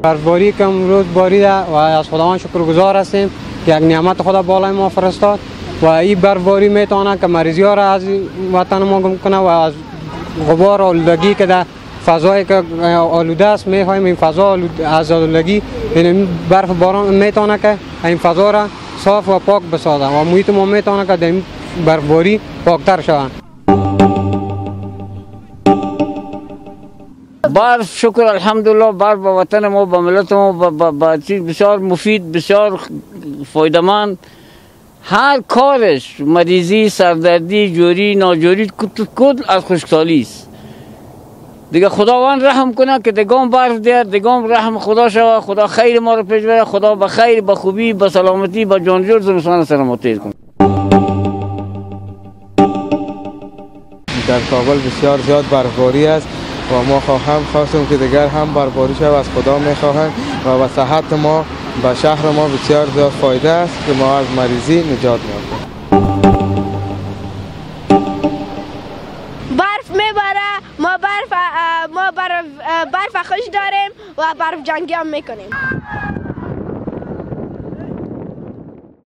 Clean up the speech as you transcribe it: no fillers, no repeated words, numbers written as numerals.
برفباری که امروز باریده و از خداوند شکرگزار هستیم که یک نعمت خدا بالای ما فرستاد و این برفباری میتونه که مریضی ها را از وطن ما گم کنه و از غبار آلودگی که در فضایی که آلوده است میخوایم این فضا از آلودگی، این برف باران میتونه که این فضا را صاف و پاک بسازه و محیط ما میتونه که در این برفباری پاکتر شود. برف شکر الحمدلله، برف به وطن ما، به ملت ما، به چیز بسیار مفید، بسیار فایده‌مند. هر کارش مریضی، سردردی، جوری، ناجوری کل از خشکسالی است. دیگه خداوند رحم کنه که دگام برف دیار، دگام رحم خدا شوه، خدا خیر ما رو پیش بره، خدا به خیر، به خوبی، به سلامتی، به جان جور زمستان سلامتی تیر کنه. در کابل بسیار زیاد برفباری است و ما خواستیم که دیگر هم برفباری شود، از خدا میخواهیم و به صحت ما، به شهر ما بسیار زیاد فایده است که ما از مریضی نجات می‌یابیم. برف میباره، ما برف خوش داریم و برف جنگی هم میکنیم.